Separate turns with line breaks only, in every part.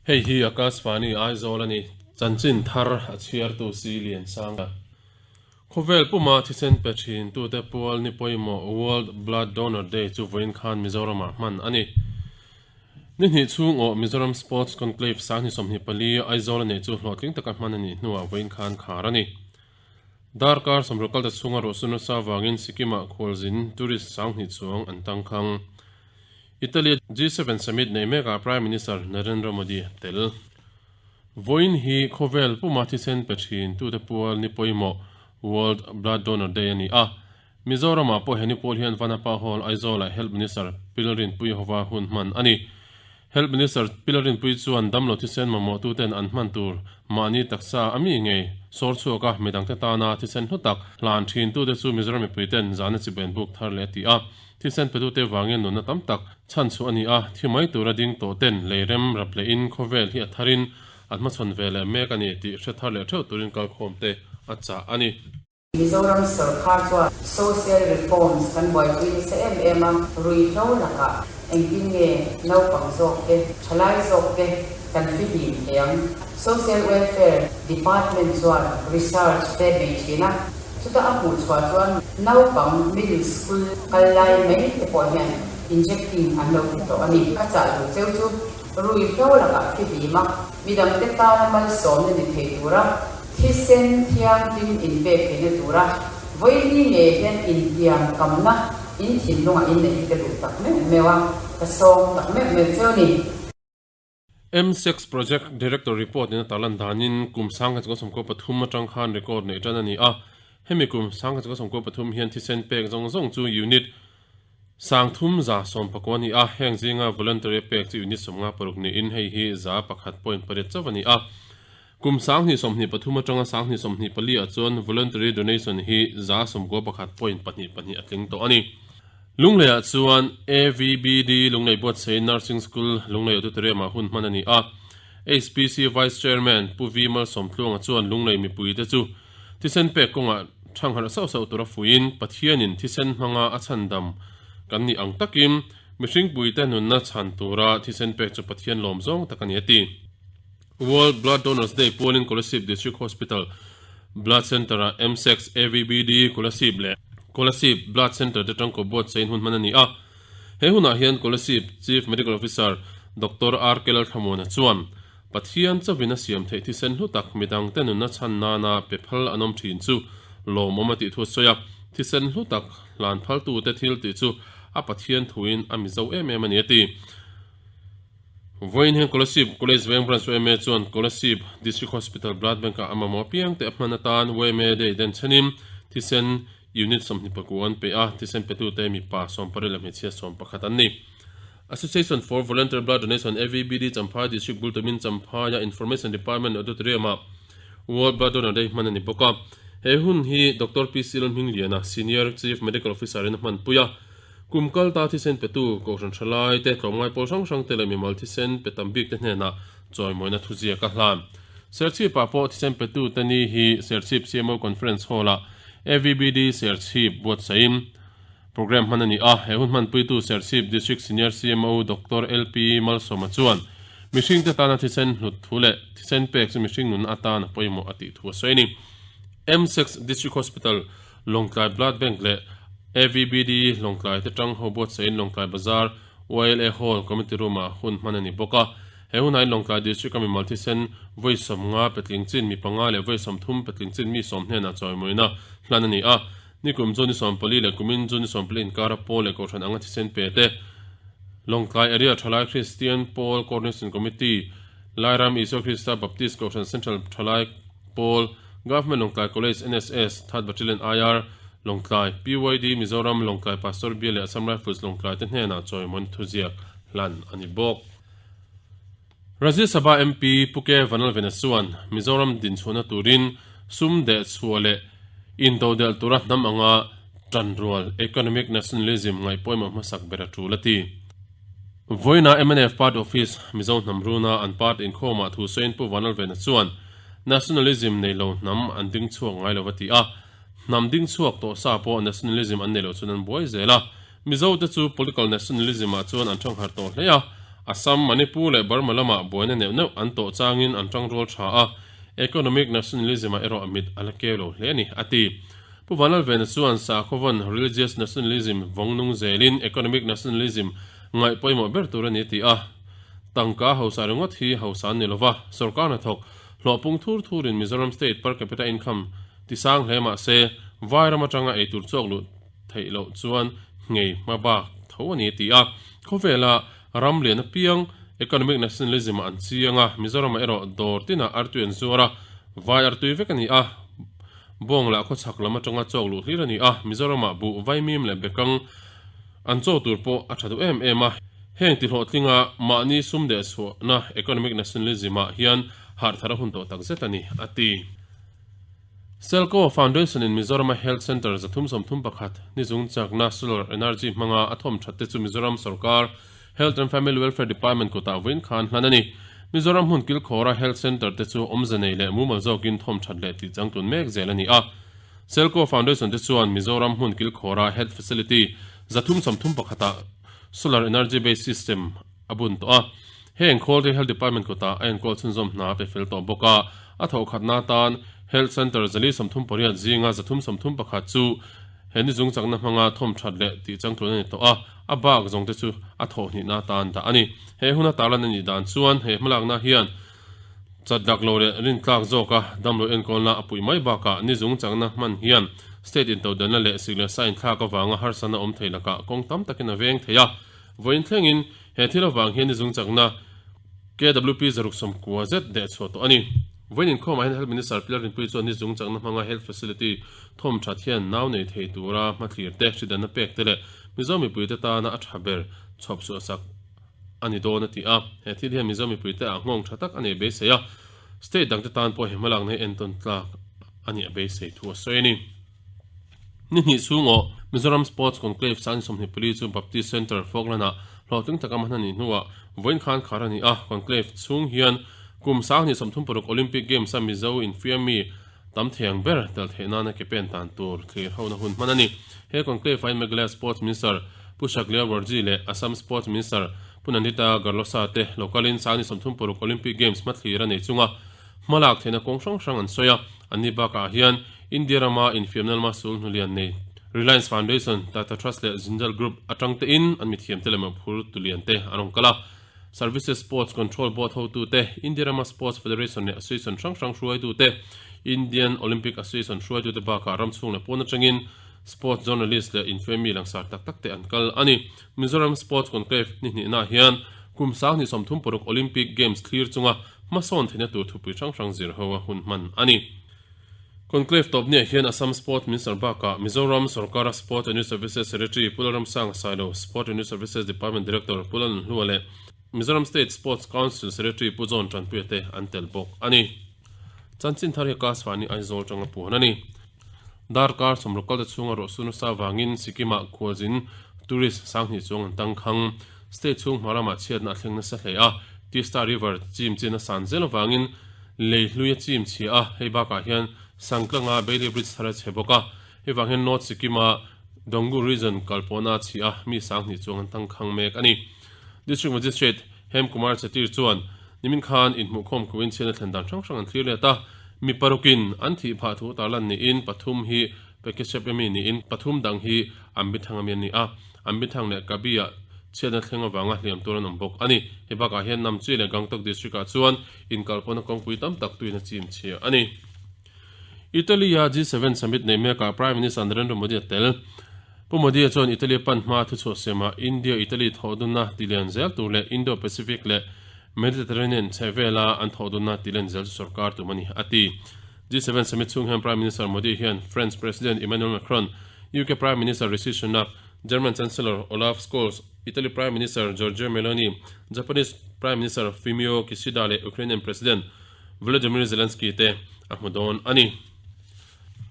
Hei hi Akashvani Aizawl a ni. Chanchin thar a chhiartu si Liansanga. Khawvel puma thisen pe thin tute pual ni pawimawh World Blood Donor Day chu vawiin khan Mizoramah hman a ni. Ni hnih chhung awh Mizoram Sports Conclave 2024 Aizawl a neih chu hlawhtling taka hman a nih hnuah vawiin khan khar a ni. Darkar 60 kalta chhunga ruahsur nasa avangin Sikkim-ah khualzin tourist 2000 chuang an tangkhang. Italy G7 summit nei mekah Prime Minister Narendra Modi a tel. Vawiin hi khawvel puma thisen pe thin tute pual ni pawimawh World Blood Donor Day a ni a. Mizoramah pawh he ni pual hian Vanapa Hall, Aizawlah Health Minister Pilrinpui hova hun hman a ni. Health Minister Pilrinpui chuan damlo thisen mamawhtuten an hman tur mahni taksa a mi ngei sawr chhuak a, midangte tana thisen hlu tak hlan thintute chu Mizoram mipuiten zahna chiben buk thar leh a ti a. Thisen petute vangin nunna tam tak chhan chhuah a ni a, thi mai tura ding tawh ten leirem rap lehin khawvel hi a tharin an hmachhawn ve leh mek a ni tih hre thar leh theuh turin kalkhawmte a chah a ni.
Mizoram sawrkar chuan social reforms kan buaipui nasa em em a, ruihhlo lakah engtin nge naupang zawk te, thalai zawk te kan fihlim thei ang? Social Welfare Department chuan research te nei thin a, chuta a hmuh chhuah chuan naupang middle school kal lai mai te pawh hian injecting an lo ti tawh a ni. Ka chah duh cheu chu ruihhlo lakah fihlim a, midangte tana malsawmna ni thei tura Thisen thianghlim inpek theihna tura vawiini ngei hian intiam kamna in thinlungah in neih hi ka duh tak meuh meuh a, ka sawm tak meuh meuh cheu ni.
M-Sex Project Director report in a tarlan danin kum 1993 atang khan record neih tan a ni a, hemi kum 1993 hian thisen pek zawng zawng chu unit 3119 a ni a, heng zinga voluntary pek chu unit 56 niin hei hi 1.8 chauh a ni a. Kum 2023 atanga 2024 ah chuan voluntary donation hi 91.22 a tling tawh a ni. Lungleiah chuan AVBD Lunglei Buatsaih Nursing School Lunglei Auditorium-ah hun hman a ni a. HPC Vice Chairman Pu V Malsawmtluanga chuan Lunglei mipuite chu thisen pek kawngah thangharh sauh sauh tura fuiin Pathianin thisen hmanga a chhandam kan nih ang takin mihringpuite nunna chhan tura thisen pek chu Pathian lawm zawng tak a ni a ti. World Blood Donors Day pualin Kolasib District Hospital Blood Centre-ah MSEX, AVBD, Kolasib leh Kolasib Blood Centre te tangkaw buatsain hun hman a ni a. He hunah hian Kolasib Chief Medical Officer Doctor RK Lalthlamuana chuan Pathian chauhin a siam theih thisen hlu tak midangte nunna chhan nana pe phal an awm thin chu lawmawm a tih thu a sawi a. Thisen hlu tak hlan phaltute thil tih chu a Pathian thuin a mizo em em a ni a ti. Vawiin hian Kolasib College Veng Branch yma chuan Kolasib District Hospital Blood Bank-ah a mamawh apiang te a hman atan yma Day den chhenin thisen unit 29 an pe a, thisen petute mipa 18 leh hmeichhia 11 an ni. Association for Voluntary Blood Donation, AVBD, Champhai District bul tumin Champhaia Information Department Auditorium-ah World Blood Donor Day hman a ni bawk a. He hun hi Doctor PC Lalhmingliana, Senior Chief Medical Officer-in a hmanpui a. Kum kal ta thisen petu, Kohhran thalai te, tlawmngai pawl hrang hrang te leh mimal thisen pe tam bik te hnenah chawimawina thuziak a hlan. Serchhip ah pawh thisen petu te ni hi Serchhip CMO Conference Hall ah AVBD Serchhip buatsaihin programme hman a ni a. He hun hmanpuitu Serchhip District Senior CMO Doctor LP Malsawma chuan mihring te tana thisen hlut thu leh thisen pek chu mihring nunna atan a pawimawh a tih thu a sawi a ni. M6 District Hospital Lawngtlai Blood Bank leh AVBD Lawngtlai te tang ho buatsaihin Lawngtlai Bazar YLA Hall Committee Room ah hun hman a ni bawk a. He hunah hian Lawngtlai District a mimal thisen vawi 50 petling chin mi panga leh vawi 30 petling chin mi 10 hnenah chawimawina hlan a ni a. Nikum chu ni 14 leh kumin chu ni 14 inkara pawl leh kohhran anga thisen pe te Lawngtlai Area Thalai Kristian Pawl Coordination Committee, Lairam Isua Krista Baptist Kohhran Central Thalai Pawl, Government Lawngtlai College NSS, Third Battalion IR, Lawngtlai, PYD Mizoram, Lawngtlai Pastor Bial leh Assam Rifles Lawngtlai te hnenah chawimawn thuziak hlan a ni bawk. Rajya Sabha MP Pu K Vanlalvena chuan Mizoram dinchhuahna turin sum deh chhuah leh intodelh tura hnam anga tanrual, economic nationalism, ngaih pawimawh hmasak ber a tul a ti. Vawiina mnf Party Office, Mizo hnam runa an party inkhawmah thu sawiin Pu Vanlalvena chuan nationalism nei lo hnam an ding chhuak ngai lo a ti a, hnam ding chhuak tawh sa pawh nationalism an nei lo chuan an buai zel a, Mizo te chu political nationalism ah chuan an thangharh tawh hle a, Assam, Manipur leh Burma lamah buaina neuh neuh an tawh changin an tangrual tha a, economic nationalism-ah erawh mit a la keu lo hle a ni, a ti. Pu Vanlalvena chuan sakhaw-vawn, religious nationalism, vawng nung zelin economic nationalism ngaih pawimawh ber tur a ni a ti a. Tangka hausa ringawt hi hausa an ni lova, sorkar hnathawk hlawh pung thur thurin Mizoram state per capita income ti sang hle mah se, vai ram atanga eitur chawk luh theih loh chuan nghei hma bak tho a ni a ti a. Khawvela ram lian apiang economic nationalism ah an chiang a, Mizoramah erawh dawr tinah artui an zuar a, vai artui vek a ni a, bawng lah khawchhak lam atanga chawk luh hlir a ni a, Mizoramah buh vaimim leh bekang an chaw tur pawh a tha duh em em a. Heng tihlawhtlinga mahni sum deh chhuahna economic nationalism ah hian harh thar a hun tawh tak zet a ni, a ti. Selco Foundation in Mizorama Health Centre 331 ni zung chakna solar energy hmanga a thawm that te chu Mizoram sorkar Health and Family Welfare Department kutah vawiin khan hlan a ni. Mizoram hmun kilkhawra Health Centre te chu awmze nei leh mumal zawkin thawm that leh tih changtlun mek zel a ni a. Selco Foundation te chuan Mizoram hmun kilkhawra Health Facility 331 ah solar energy based system a bun tawh a. Heng khawl hi Health Department kutah a enkawl chhunzawm hna a pe fel tawh bawk a, a thawhkhatna atan Health Centre 438 zinga 331 chu he ni zung chakna hmanga thawm that leh tih changtlun a ni tawh a, a bak zawng te chu a thawhhnihna atan dah a ni. He huna tarlan a nih dan chuan he hmalakna hian chat lak lo leh rintlak zawka damlo enkawlna a puih mai bakah ni zung chakna hman hian state intodelhna leh sik leh sa inthlak avanga harsatna awm thei lakah kawng tam takin a veng thei a, vawiin thlengin He thil avang hian ni zung chakna KWP zaruk sawmkua zet deh chhuah tawh a ni. Vawiin inkhawmah hian Health Minister Pilar Rinpuii chuan ni zung chakna hmanga Health Facility thawm that hian nau nei thei tura hmathlir te, hridanna pek te leh Mizo mipuite tana a tha ber chhawp chhuahsak a ni dawn a ti a. He thil hian Mizo mipuite ah nghawng tha tak a nei beisei a, state dangte tan pawh he hmalakna hi entawn tlak a nih a beisei thu a sawi a ni. Ni hnih chhung aw, Mizoram Sports Conclave Sangni 24 chu Baptist Centre, Falkland-ah hlawhtling taka hman a nih hnuah vawiin khan khar a ni a. Conclave chhung hian kum 2036 Olympic Games-a Mizo infiammi tam thei ang ber tel theih nana ke pen tan tur thlir hona hun hman a ni. He conclave-ah hian Meghalaya Sports Minister Pu Shakliar Warji leh Assam Sports Minister Pu Nandita Garlosa te lokalin 2036 Olympic Games hmathlir a nei chunga hmalak theihna kawng hrang hrang an sawi a. Anni bakah hian India rama infiamna lama sul hnulian nei Reliance Foundation, Tata Trust leh Jindal Group atang tein an mithiamte leh mawhphur tulian te an rawn kal a. Services Sports Control Board hotute, India rama Sports Federation leh Association hrang hrang hruaitute, Indian Olympic Association hruaitute bakah ram chhung leh pawn atangin Sports Journalist leh infiammi langsar tak tak te an kal a ni. Mizoram Sports Conclave ni hnihnaah hian kum 2036 Olympic Games thlir chunga hmasawn theihna tur thupui hrang hrang zir ho a hun hman a ni. Conclave tawpniah hian Assam Sport Minister bakah Mizoram sorkara Sport and Youth Services Secretary Pu Lalramsanga Sailo, Sport and Youth Services Department Director Pu Lalnhlua leh Mizoram State Sports Council Secretary Pu John Tanpuia te an tel bawk a ni. Chanchin thar hi Akashvani Aizawl tanga puan a ni. Darkar sawmruk kalte chhunga ruah su nasa avangin Sikkim-ah khualzin tourist 2000 chuang an tangkhang. State chhung hma lamah chhiatna a thleng nasa hle a, Tista River chim chin a san zel avangin lei hlui a chim chhia a, hei bakah hian Sangtlanga Bailey Bridge thar a chhe bawk a, hei vang hian North Sikkim-a Donggu Region kalpawhna a chhi a, mi 2000 chuang an tangkhang mek a ni. District Magistrate Hem Kumar Chettir chuan nimin khan inhmuhkhawm khuin chhiatna thlen dan hrang hrang an thlir let a, mi parukin an thih phah thu tarlan niin pathum hi Pekeshep emi niin pathum dang hi Ambithang ami an ni a, Ambithang leh Kabi-ah chhiatna thleng avanga hliam tur an awm bawk a ni. Hei bakah hian Namchi leh Gangtok District-ah chuan inkalpawhna kawngpui tam tak tuin a chim chhia a ni. Italy-a G7 summit nei mekah Prime Minister Narendra Modi a tel. Pu Modi-a chuan Italy-a pan hma thuchhuah siamah India-Italy thawhdunna tilian zel tur leh Indo-Pacific leh Mediterranean chhehvela an thawhdunna tilian zel chu sorkar tum a ni, a ti. G7 summit chhung hian Prime Minister Modi hian French President Emmanuel Macron, UK Prime Minister Rishi Sunak, German Chancellor Olaf Scholz, Italy Prime Minister Giorgia Meloni, Japanese Prime Minister Fumio Kishida leh Ukrainian President Volodymyr Zelensky te a hmu dawn a ni.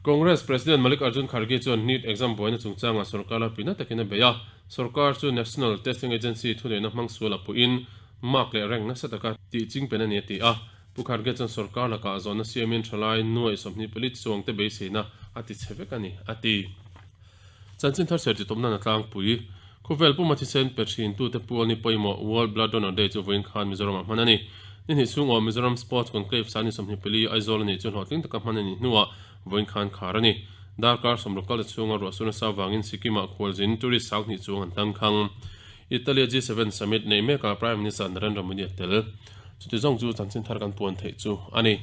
Congress President Mallikarjun Kharge chuan NEET exam buaina chungchangah sorkar la puihna takin a bei a, sorkar chu National Testing Agency thuneihna hmang sual a puhin mark leh rank nasa taka tih chingpen a ni a ti a. Pu Kharge chuan sorkar lakah zawhna siamin thalai nuai 24 chuangte beiseina a ti chhe vek a ni, a ti. Chanchin thar ser titawpna na tlangpui. Khawvel puma thisen pe thintute pual ni pawimawh World Blood Donor Day chu vawiin khan Mizoramah hman a ni. Ni hnih chhung awm Mizoram Sports Conclave Sani 24 Aizawl a nih chu hlawhtling taka hman a nih hnuah vawiin khan khar a ni. Darkar sawmruk kal chhunga ruah sur nasa avangin Sikkim-ah khualzin tourist 20 chuang an tang khang. Italy-a G7 summit neih mekah Prime Minister Narendra Modi a tel. Chuti zawng chu chanchin thar kan puan theih chu a ni.